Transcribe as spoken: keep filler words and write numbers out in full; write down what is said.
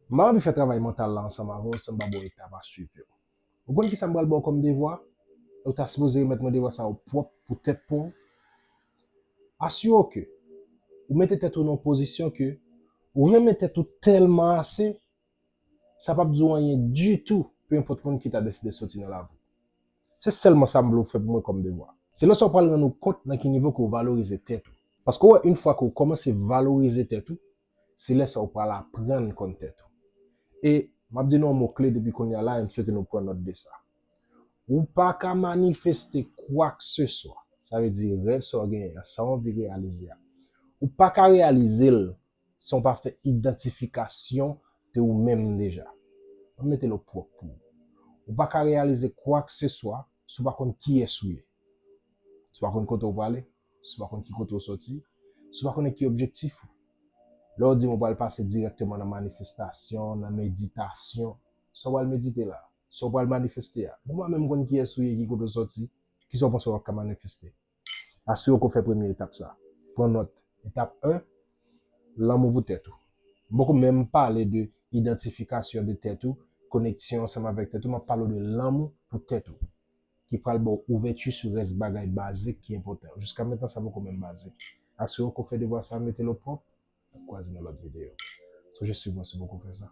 M pa anvi fè travay mantal la ansanm avè w san m pa ba w etap a swiv yo. Ou konn kisa m pral ba w kòm devwa? Ou ta sipoze remèt mwen devwa sa yo pwòp pou tèt pa w. Asire w ke ou mete tèt ou nan yon pozisyon ke ou renmen tèt ou tèlman ase, sa p ap di w anyen ditou, pe enpòt moun ki ta deside soti nan lavi w. Se sèlman sa m vle w fè pou mwen kòm devwa. Se lè sa w pral rann ou kont nan ki nivo ke w valorize tèt ou. Paske w wè, yon fwa ke w kòmanse valorize tèt ou, se lè sa w pral aprann konn tèt ou. E m ap di nou yon mo kle depi kounye a la, e m swete nou pran nòt de sa. Ou pa ka manifeste kwakseswa, sa vle di rèv sa w genyen an, sa w anvi reyalize a. Ou pa ka reyalize l san w pa fè idantifikasyon de ou menm deja. Mwen mete l o pwòp pou ou. Ou pa ka reyalize kwakseswa si w pa konn kiyès ou ye. Si w pa konn kote w prale, si w pa konn ki kote w soti, si w pa konnen ki objektif ou. Lè w di m ou pral pase dirèkteman nan manifestasyon, nan meditasyon, sa w pral medite la, sa w pral manifeste a. Bon, mwen menm konn kiyès ou ye, ki kote w soti, kisa w panse w ap ka manifeste? Asire w ke w fè premye etap sa. Pran nòt. Etap en, lanmou pou tèt ou. M poko menm pale de idantifikasyon de tèt ou, koneksyon ansanm avèk tèt ou, m ap pale w de lanmou pou tèt ou, ki pral ba w ouvèti sou rès bagay bazik ki enpòtan yo. Jiska mentnan, sa poko menm bazik. Asire w ke w fè devwa sa, mete l o pwòp, n ap kwaze nan lòt videyo. Sonje swiv mwen si w poko fè sa.